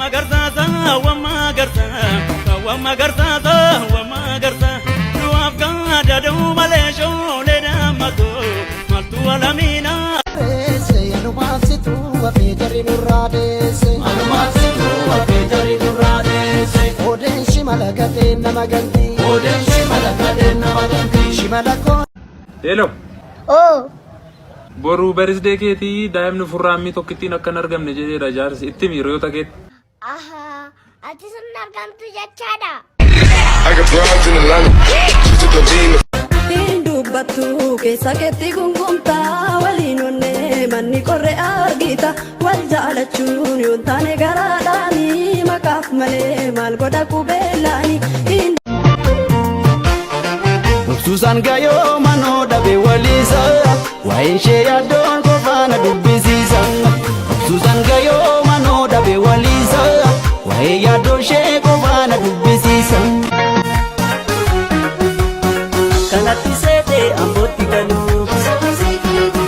Magarsaa saawwa magarsaa saawwa magarsaa saawwa magarsaa du'aaf gaadaduu malee shoolee dammatoo maaltu alamiina. Deesse anumaaf situ hafee jarri nurraa deesse. Anumaaf situ hafee jarri nurraa deesse. Odeen shimala gatee nama ganti. Odeen shimala gatee nama ganti. Shimala koo. Hello. Oo, Boru birthday keetii daa'imni furraammii tokkittiin akka hin argamne jedheera jaarsi. Itti himi hiriyoota keetti. Ahaa, ati sun argamtu jechaadha. I got broads in Atlanta. She took the lean. Hin dubbattu keessa keetti gungumta waliin onnee manni qorre argita wal jaalachuun yoon taane garaadhaani maqaaf malee maal godha qubeellaani. Hin Obsuusaan gayoo manoo dhabe waliisa. Waa'een ishee yaaddoon qofaana dubbisiisa. Obsuusaan gayoo manoo dhabe waliisa. Waa'ee yaaddoo ishee qofaana dubbisiisa. Kanatti seetee ambootti galuu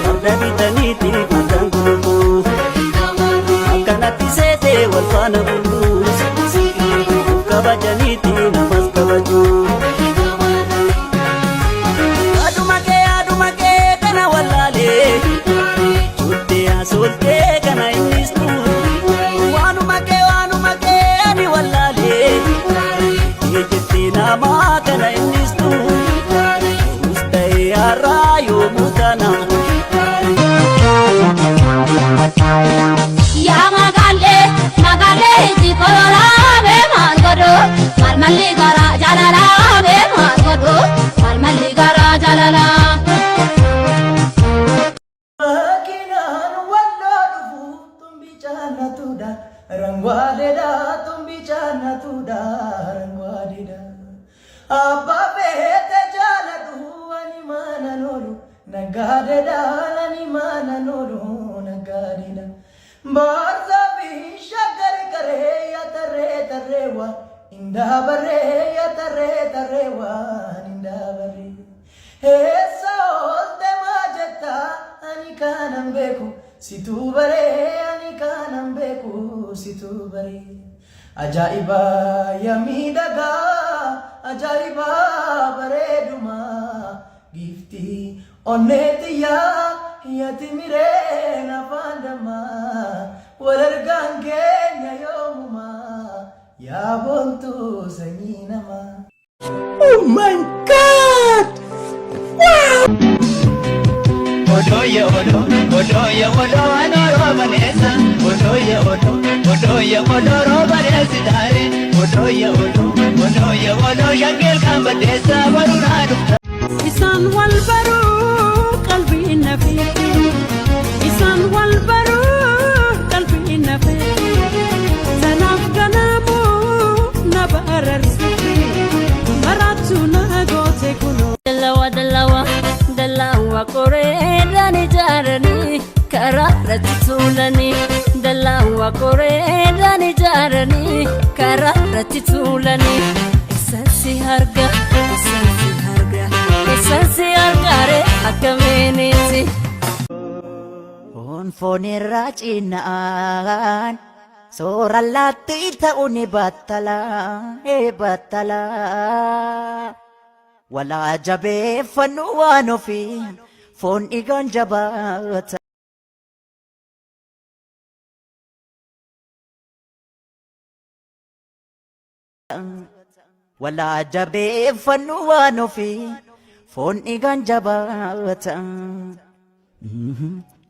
farda bitaniiti fardaan gulufuu akkanatti seetee wal faana buluu kabajaniiti namas kabajuu. Aduma kee aduma kee kana wallaalee Cuuttee asoltee kana innis waanuma kee waanuma kee ani wallaalee Jettee namaa kana innis ta'us ta'ee har'aa yoomuu taana. Yaa magaalee magaalee iji koloraa bee maal godhu maal malli garaa jaalalaa bee maal godhu maal malli garaa jaalalaa. Makiinaan walloo dhufu tumbi caannatuudha. Rangwaadeedha tumbi caannatuudha rangwaadeedha. Abbaa feete jaaladhu ani maanan oolu nagaadeedha ani maanan oolu nagaadeedha. Baarsaa fi shaggari qaree yaa tarree tarreewwa indaabarree yaa tarree tarreewwa indaabarree. Eessa oolte maa jetta ani kanan beeku situu baree ani kanan beeku situu baree. Ajaa'iba yaa miidhagaa ajaa'iba bareeduma giiftii onnee xiyyaa yaati mireen afaan dammaa wal argaan keenya yoomumaa yaa boontuu sanyii namaa. Oh my God! Odooye odoo odooye odoo anoo roobaneessa odooye odoo odooye odoo roobaneessi taare odooye odoo odooye odoo shaggeel kan baddeessa baruu dhufta. Isaan wal baruu qalbii nafiitti. Isaan wal baruu qalbii nafiitti. Sanaaf ganaamuu na bararsitti. Maraatu na goote kunoo. Dallawa dallawa dallawa koreedhaan ijaaranii karaa irratti tuulanii dallawa koreedhaan ijaaranii karaa irratti tuulanii isaan harga isaan harga isaan hargaare akkamiiniti. Foon foonirraa cinnaan soora laatti ta'u ni battala ee battala. Walaa jabeeffannu waan ofii foon dhiigaan jabaata. Walaa jabeeffannu waan ofii foon dhiigaan jabaata.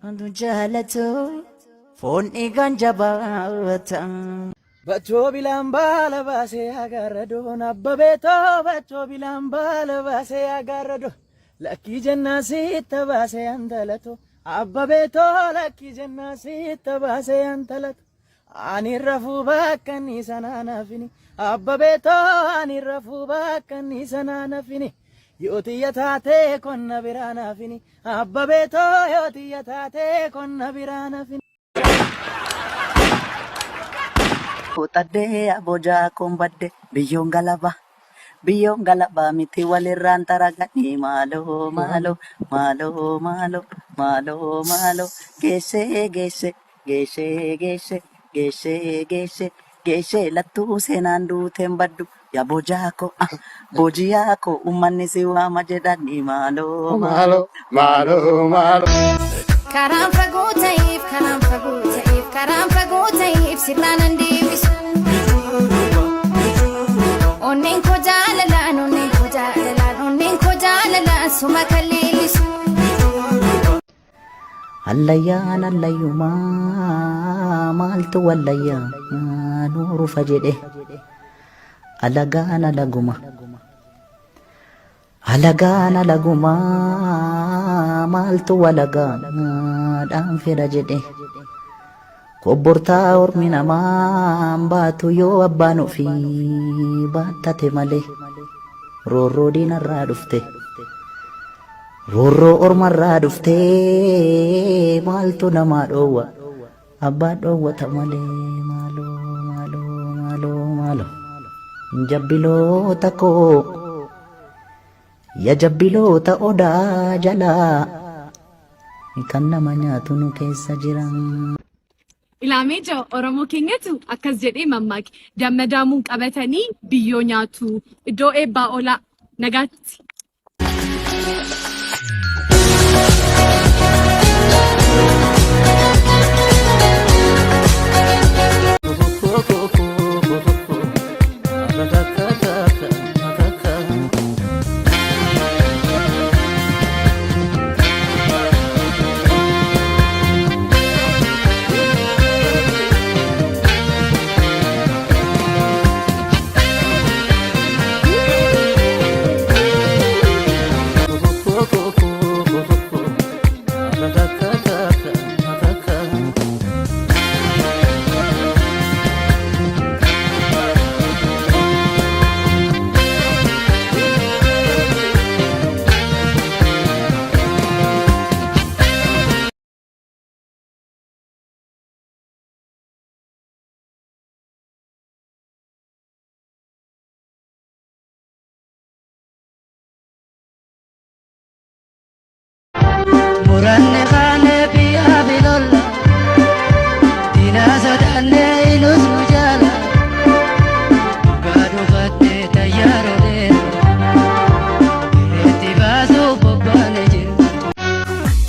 Antu jaalatu foon dhiigaan jabaata. Bachoo bilaan baala baasee agarra abbabeetoo bachoo bilaan baala baasee agarra lakkii jennaa sitta baasee antalato abbabeetoo lakkii jennaa sitta baasee antalato ani rafuu bakka inni sanaa nafini abbabeetoo ani rafuu bakka inni sanaa nafini yoo xiyya taatee konna biraa nafini abbabeetoo yoo xiyya taatee konna biraa nafini. Xaddee abojaa koon badde biyyoon galaba. Biyyoon galaba miti walirraan xaraganii maaloo maaloo maaloo maaloo maaloo maaloo geessee geessee geessee geessee geessee geessee Geeshee lattuu seenaan duuteen baddu. Yaa boojaa koo boojiyaa koo uummanni si waama jedhanii maaloo maaloo maaloo maaloo. Karaan fagoo ta'eef karaan fagoo ta'eef karaan fagoo ta'eef sirnaan an deebisu. Onneen koo jaalalaan onneen koo jaalalaan onneen koo jaalalaan suma kan leellisu. Hallayyaan hallayyumaa maaltu wallayyaa nuurufa jedhe alagaan alaguma. Alagaan alagumaa maaltu walagaa dhaan fedha jedhe. Kobbortaa ormi namaan baatu yoo abbaan ofii baattate malee. Roorroo diinarraa dhufte. Roorroo ormarraa dhufte maaltu namaa dhoowwa. Abbaa dhoowwata malee maaloo maaloo maaloo maaloo. Jabbiloota koo ya jabbiloota odaa jalaa kan nama nyaatu nu keessa jira. Ilaamee jira Oromoo keenyatu akkas jedhee mammaake. Damma daamuun qabatanii biyyoo nyaatu. Iddoo eebbaa oolaa. Nagaatti. Muranne kaane biyya bilolla, diina sodaanne inus nu jaala. Dhugaa dhufattee tayyaaroleera, irreetti baasuuf bobbaane jira.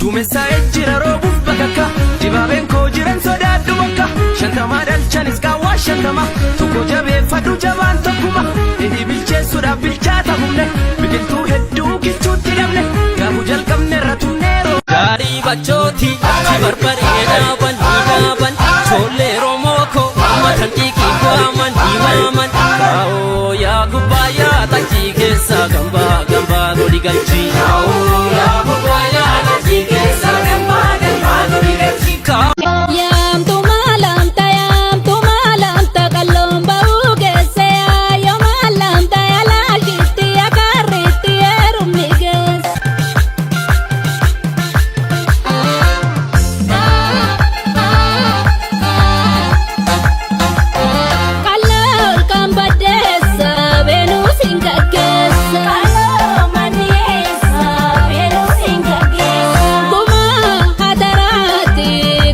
Duumessaa'ee jira roobuuf bakakka dibaabeen koo jiran sodaadhu bakka shantamaa dhalchanis qaawwaa shantama tokko jabeeffadhu jabaan tokkuma hidhii bilcheessuudhaaf bilchaata humne biqiltuu hedduu kichuutti dhabne gaafu jalqabne irra tumneeroo. Gaarii bachooti si barbaree dhaaban ni dhaaban ijoollee Oromoo koo matan xiiqii waaman ni waaman kaa'oo yaa kubbaayyaa xajjii keessa gambaa gambaa godhi galchii. Kaa'oo yaa kubbaayyaa xajjii keessa gambaa gambaa godhi galchii. Yaamtu maalamta yaamtu maalamta qalloon ba'uu geesse yoo maalamta yalaalchitti akarriitti heerumni geesse. Qalloon kan baddeessa beenuu siin gaggeessa. Qalloon manneessa beenuu siin gaggeessa. Gumaa hataraati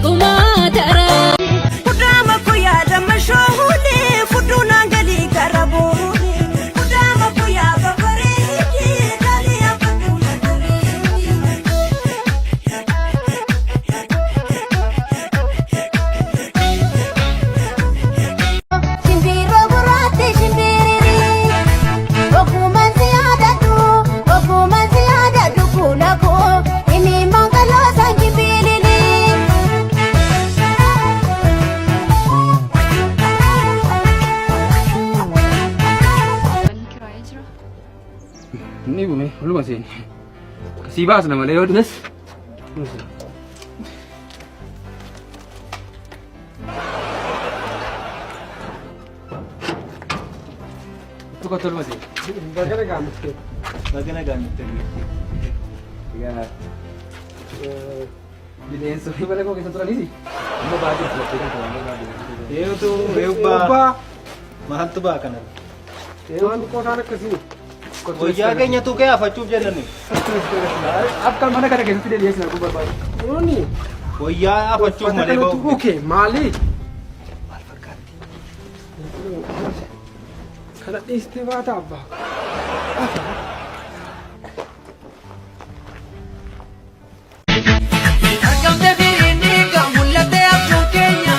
gumaa hataraa. Kudama kuya damma shohule fuduna gali karabole Kudama kuya babareti dali abaduna dareti. Shimbiroo gurraatti shimbiriri Ogummaan si yaadadhu ogummaan si yaadadhu fuula koo inni mangaloo sangi bilili. Kiraayee jira. Inni bume oluma seeni. Sii baasna malee yoo dhufes. Tokko toluma seeni. Baga nagaan dhufte. Baga nagaan dhufte. Egaa bineensonni mana koo keessa turanis amma baay'ee filattee kan turan barbaade. Eenyutu eebbaa? Maaltu ba'a kana? Waan xiqqoo akkasii. Wayyaa keenya tuqee afachuuf jedhani. Akka mana kana keessatti deebi'ee sin arguu barbaadu. Nuuni. Wayyaa afachuuf malee ba'u. Uke maali? Kana dhiistee baata abbaa. Argamte firiinni kan mul'ate abjuu keenya.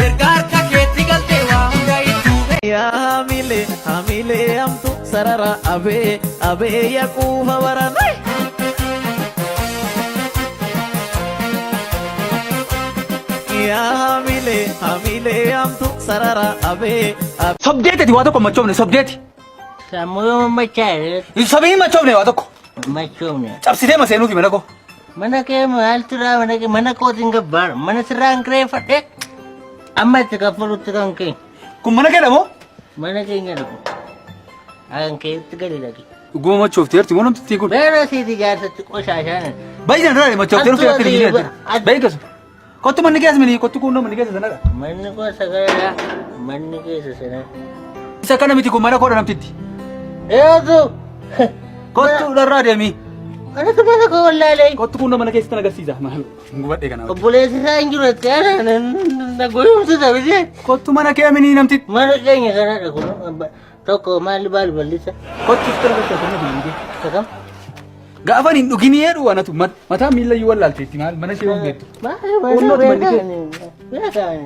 Erga harka keetti galtee waa hunda ittuu Yaa hamilee hamilee hamtu sarara abee abee yaa quufa baran. Yaa hamilee hamilee hamtu sarara abee. Sobdeeti waa tokko machoofne sobdeeti. Sammuu yoo machaa'e. Sobii machoofne waa tokko. Machoofne. Cabsitee ma seenuufi mana koo. Mana kee maaltu raa mana kee mana kootiin gabbaara mana sirraan kireeffadhe amma itti kaffalutti kan kee. Kun mana keedha moo? Mana keenya dhaqu. Kan keetti gadi dhaqi. Dhuguma machoofteerti moo namtittiin kun? Beera siiti jaarsatti qoshaashaan. Baay'ee na dura machoofteerti akka hin Baay'ee keessa. Kottu manni keessa mini kottu kun manni keessa sanadha. Manni koo sagaladha. Manni keessa sana. Isa kana miti kun mana koodha namtitti. Eetu. Kottu dharraa deemi. Anatu mana koo wallaalee. Kottu kun mana keessatti agarsiisa. Maal gubadhee kana. Obboleessi isaa hin jiru itti aanaa na goyoomsisa miti. Kottu mana kee mini namtitti. Mana keenya kanadha kun tokko maalli baal bal'isa. Kottu sitti agarsiisa manni kee. Akkam. Gaafa hin dhugini jedhu anatu mataa miila iyyuu wallaalteetti maal mana ishee hin beektu. Kunnoo manni kee.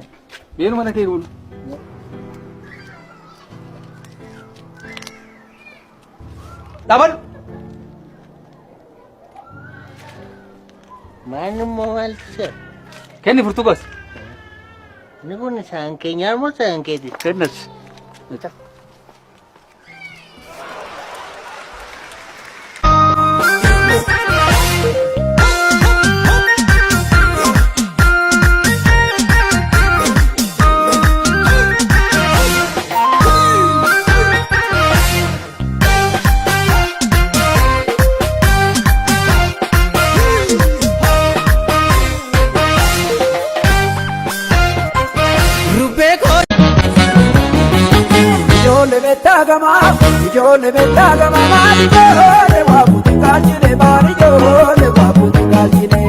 Beenu mana kee kun. Dhaabadhu. Maal immoo maaltu jira? Kenni furtuu kaas. Inni kun isaan keenyaa moo isaan keeti? Kennas. Rubbee koo. Ijoollee beektaa gamaa, ijoollee beektaa gamaa, maal ijoollee waa buuti kaalchine, maal ijoollee waa buuti kaalchine.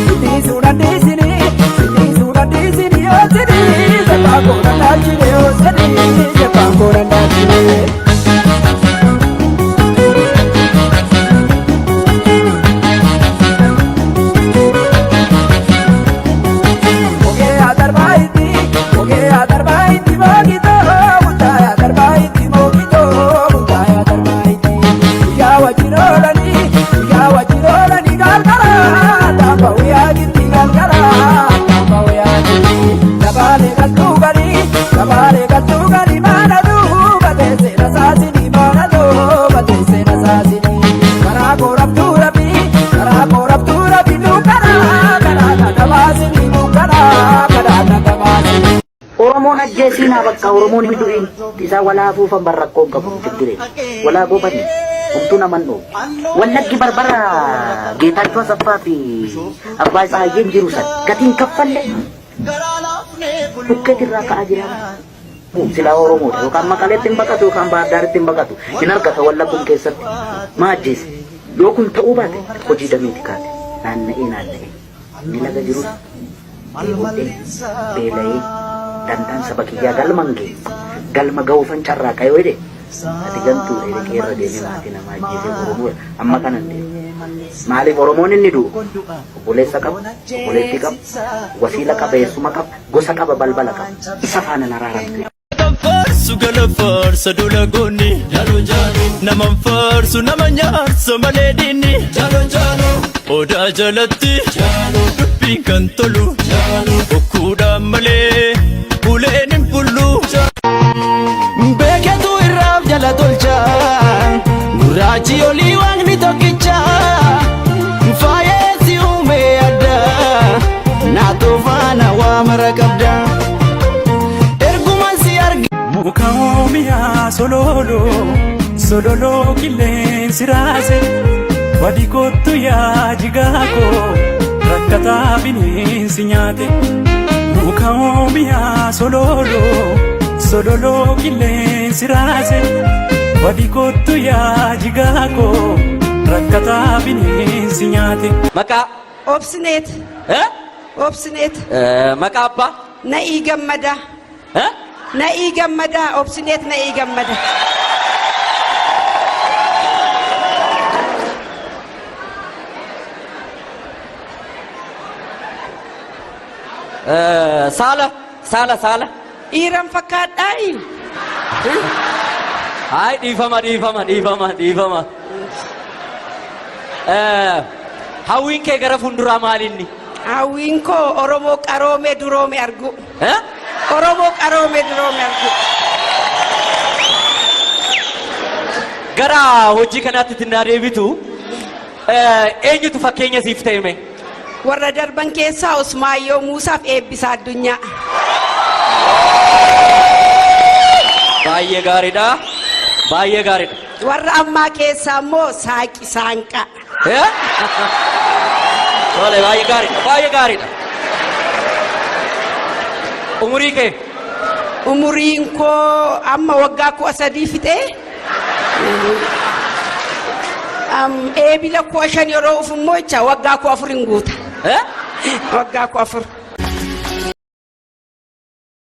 Sitii suudhaan dhiisini, sitii suudhaan dhiisini, yoo sidii sebbaa koodhaan dhaalchine, yoo sidii sebbaa koodhaan dhaalchine. Ogee darbaa itti, ogee darbaa itti mookitoo, mutaayaa darbaa itti mookitoo, mutaayaa darbaa itti. Guyyaa wajjin oolanii, guyyaa wajjin oolanii galgalaa, taamba guyyaa gitti galgalaa, taamba guyyaa gitti. Dabaalee galtuu galii, dabaalee galtuu galii maana duuba teessee rasaasinii, maana duuba teessee rasaasinii. Karaa koorabtuu rabbii, karaa koorabtuu rabbii dukkanaa, karaa kana baasinii dukkanaa, karaa kana baasinii. Oromoon ajjeesiinaa bakka Oromoon hin du'in isaa walaa afuufan bar rakkoo hin qabu tigireen walaa goobanii homtuu naman dhoobu. Wallaggi barbara Geetaachoo Asaffaa fi Abbaa Tsaayyeen jiru san gatiin kaffalle bukkeetti irraa ka'aa jira. Silaa Oromoodha yookaan Maqaleetti hin baqatu yookaan Baahar Daaritti hin baqatu hin argata Wallaggum keessatti maa ajjeese yoo kun ta'uu baate hojii dameeti kaate naanna'ee naanna'ee inni laga jirus dheebodhee beela'ee dantaan saba kiyyaa galma hin geenye galma ga'uufan carraaqa yoo jedhe ati gantuudha jedhee qeerra deemee maatii namaa ajjeesee Oromoodha amma kana hin deemu. Maaliif Oromoon inni du'u obboleessa qaba, obboleettii qaba, wasiila qaba, eessuma qaba, gosa qaba, balbala qaba. Isa faana hin araaramtu. Faarsu gala faarsa dula goonni naman faarsu nama nyaarsa malee diinni odaa jalatti dubbiin kan tolu bokkuudhaan malee uleen hin bullu. Beeketu irraaf jala tolcha gurraachi olii waaqni tokkicha faayee si uume adda naatoo faana waa mara qabda erguman si arge. Muka oomiyaa sololoo sololoo qilleensi raase badi kottu yaa jigaa koo rakkataa bineensi nyaate. Muka oomiyaa sololoo sololoo qilleensi raase badi kottu yaa jigaa koo rakkataa bineensi nyaate. Maqaa. Obsineet. Eh? Obsineet. Maqaa abbaa. Na'ii Gammadaa. Eh? Na'ii Gammadaa, Obsineet Na'ii Gammada. Saala saala saala. Dhiiran fakkaadhaayi? Hayi dhiifama dhiifama dhiifama dhiifama. Hawwiin kee gara fuulduraa maalinni? Hawwiin koo Oromoo qaroomee duroome argu. Oromoo qaroomee duroome argu. Gara hojii kanaatti tinnaa deebitu eenyutu fakkeenya siif ta'e mee? Warra darban keessaa Usmaayyoo Muusaaf Eebbisaa Addunyaa. Baay'ee gaariidha. Baay'ee gaariidha. Warra ammaa keessaa immoo Saaqi Saanqaa. Tole baay'ee gaariidha. Baay'ee gaariidha. Umurii kee? Umuriin koo amma waggaa 13 fixee. Eebila 5,000 yeroo dhufu immoo jecha waggaa 4,000 hin guuta. Waggaa 4,000.